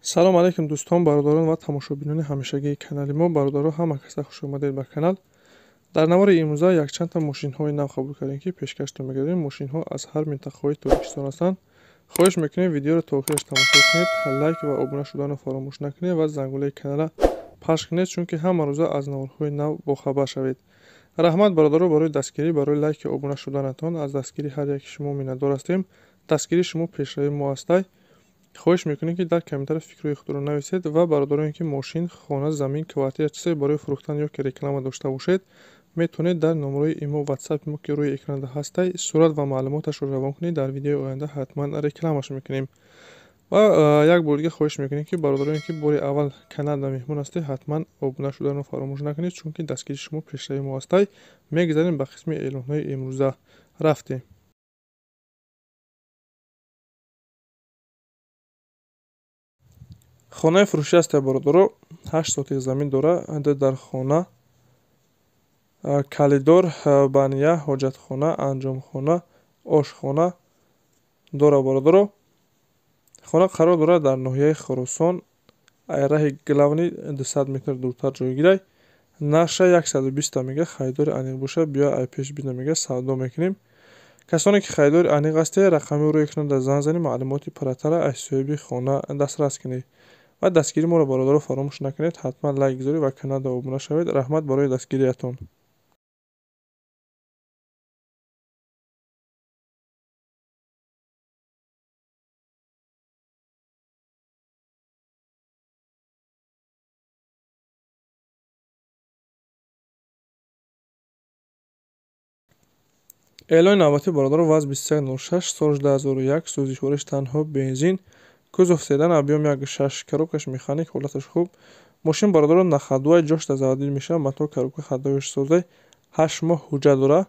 Салом алейкум дӯстон, бародарон ва тамошобинони ҳамешагии канали мо. Бародаро, ҳама каса хуш омадед ба канал. Дар навори имрӯза якчандта мошинҳои нав қабул кардем, ки пешкаштон мегардем. Мошинҳо аз ҳар минтақаҳои Тоҷикистон ҳастанд. Хоҳиш мекунем, видеоро то охираш тамошо кунед, лайк ва обуна шуданро фаромӯш накунед ва зангулаи каналра пахш кунед, чунки ҳама рӯза аз наворҳои нав бохабар шавед. Раҳмат, бародаро, барои дастгирӣ, барои лайки обуна шуданатон. Аз дастгирии ҳар яки шумо миннатдор ҳастем. Дастгирии шумо пешравии мо ҳастай. Хоҳиш мекунем, ки дар комментария фикрҳои худро нависед ва бародароне, ки мошин, хона, замин, квартира, чизе барои фурӯхтан ё ки реклама дошта бошед, метавонед дар номерои имо, ватсапи мо, ки рӯи экранда ҳастай, сурат ва маълумоташро равон кунед. Дар видеои оянда ҳатман рекламаш мекунем. Ва як бор дига хоҳиш мекунем, ки бародароне, ки бори аввал каналда меҳмон ҳастед, ҳатман обуна шуданро фаромӯш накунед, чунки дастгирии шумо пешравии мо ҳастай. Мегузарем ба қисми эълонҳои имрӯза. Рафтем. Хонаи фурӯшӣ ҳастай, бародаро, 8 сотих замин дора, ду дар хона, калидор, бания, ҳоҷатхона, анҷомхона, ошхона дора, бародаро. Хона қарор дорад дар ноҳияи Хуросон, раҳи главный 200 метр дуртар ҷойгирай. Нарша 120 мега, харидори аниқ боша, биё ай пеш бина мега, савдо мекунем. Касоне ки харидори аниқ ҳастед, рақами рӯи экранда занг занед, маълумоти пурратара аз соҳиби хона дастрас кунед. Ва дастгирии моро, бародаро, фаромӯш накунед, ҳатман лайк гузоред ва каналда обуна шавед. Раҳмат барои дастгириятон. Эълони навбатӣ, бародаро, ВАЗ 2106, соли 2001, сӯзишвориш танҳо бензин, кузов седан, объём 1.6, коробкаш механик, ҳолаташ хуб. Мошин, бародаро, на ходовой, ҷошта заводил мешавад, мотор, коробка ходовойш созай, 8 моҳ ҳуҷҷат дорад.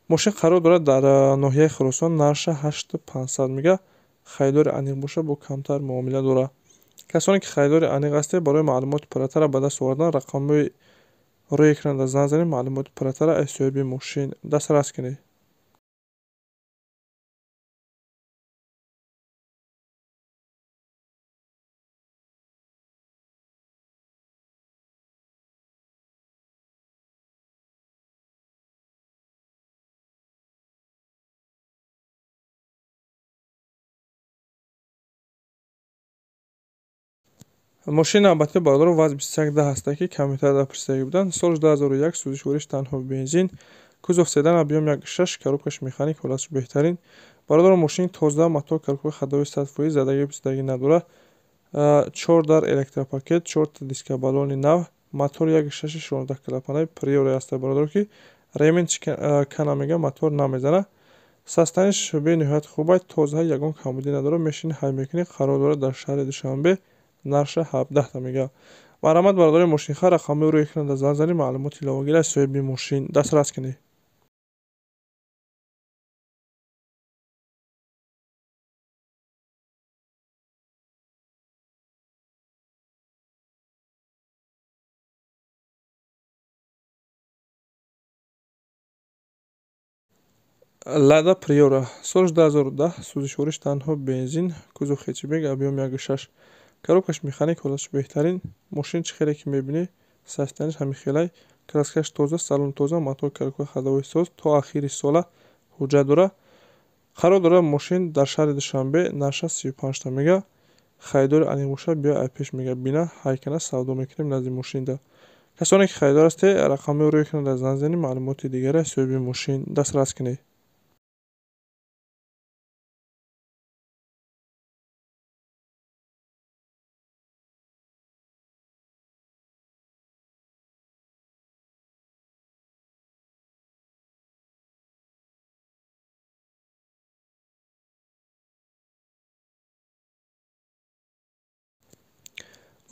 Мошин қарор дорад дар ноҳияи Хуросон, нарша 8500 мега, харидори аниқ боша, бо камтар муомила дорад. Касоне ки харидори аниқ ҳастед, барои маълумоти пурратара ба даст овардан рақамҳои рӯи экранда занг занед, маълумоти пурратара аз соҳиби мошин дастрас кунед. Мошини навбатӣ, бародаро, ВАЗ 2110 ҳаста, ки комментарияда пурсидагӣ буданд. Соли 2001, сӯзишвориш танҳо бензин, кузов седан, объём 1.6, коробкаш механик, ҳолаташ беҳтарин. Бародаро, мошини тоза, мотор, коробка ходовой 100%, задагӣ пурсидагӣ надорад. 4 дар электропакет, 4 та дискобалони нав, мотор 1.6 16 клапанаи Приора ҳаста, бародаро, ки ремень кана мега, мотор намезана. Состояниш бениҳоят хуб аст, тоза, ягон камбудӣ надорад. Мешини ҳай мекунӣ, қарор дорад дар шаҳри Душанбе, нарша 17 мега. Марҳамат, бародари мошинхар, рақамҳои рӯи экранда занг занед, маълумоти иловагиро аз соҳиби мошин дастрас кунед. Лада Приора, соли 2010, сӯзишвориш танҳо бензин, кузов хэтчбек, объём 1.6, коробкаш механик, ҳолаташ беҳтарин. Мошин чӣ хеле ки мебинӣ, состояниш ҳамин хелай, краскаш тоза, салон тоза, мотор, коробка ходовой соз, то охири сола ҳуҷҷат дорад. Қарор дорад мошин дар шаҳри Душанбе, нарша 35 мега, харидори аниқ боша, биё ай пеш мега, бина ҳайкана савдо мекунем назди мошинда. Касоне ки харидор ҳастед, рақамҳои рӯи экранда занг занед, маълумоти дигаре аз соҳиби мошин дастрас кунед.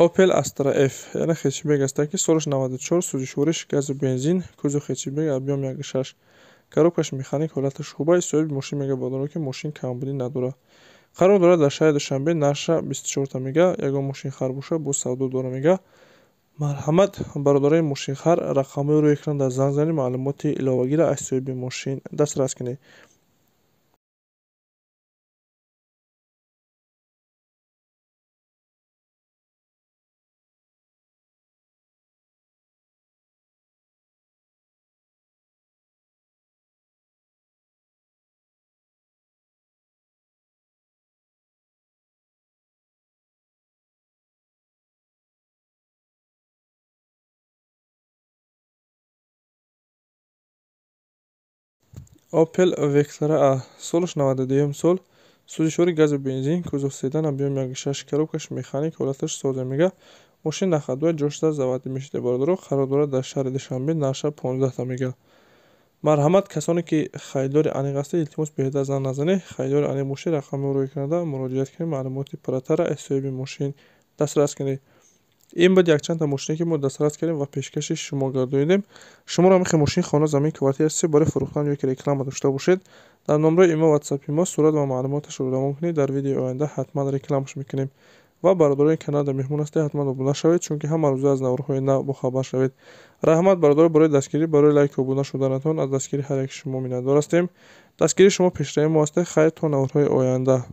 Opel Astra F, яъне хэтчбек аста, ки солаш 94, сӯзишвориш газу бензин, кузов хэтчбек, объём 1.6, коробкаш механик, ҳолаташ хуб аст. Соҳиби мошин мега, бародаро, ки мошин камбудӣ надорад. Қарор дорад дар шаҳри Душанбе, нарша 24 мега, ягон мошинхар боша, боз савдо дора мега. Марҳамат, бародарои мошинхар, рақамҳои рӯи экранда занг занед, маълумоти иловагиро аз соҳиби мошин дастрас кунед. Opel Vectra A, солаш 92 сол, сӯзишвори газу бензин, кузов седан, объём 1,6, коробкаш механик, ҳолаташ соза мега. Мошин на ходовой, ҷошта заводӣ мешида, бародаро. Қарор дорад дар шаҳри Душанбе, нарша 15 та мега. Марҳамат, касоне ки харидори аниқ ҳастед, илтимос, беҳуда занг назанед. Харидори аниқ бошед, рақами рӯи канада муроҷиат кунед, маълумоти пурратарро аз соҳиби мошин дастрас кунед. Ин буд якчандта мошине, ки мо дастрас кардем ва пешкаши шумо гардонидем. Шуморо ҳамин хел мошин, хона, замин, квартира чизе барои фурӯхтан ё ки реклама дошта бошед, дар номраи имо, ватсапи мо сурат ва маълумоташро равон кунед, дар видеои оянда ҳатман рекламаш мекунем. Ва бародарони каналда меҳмон ҳастед, ҳатман обуна шавед, чунки ҳама рӯза аз наворҳои нав бохабар шавед. Раҳмат, бародаро, барои дастгирӣ, барои лайку обуна шуданатон. Аз дастгирии ҳар яки шумо миннатдор ҳастем. Дастгирии шумо пешравии мо ҳастед. Хайр, то наворҳои оянда.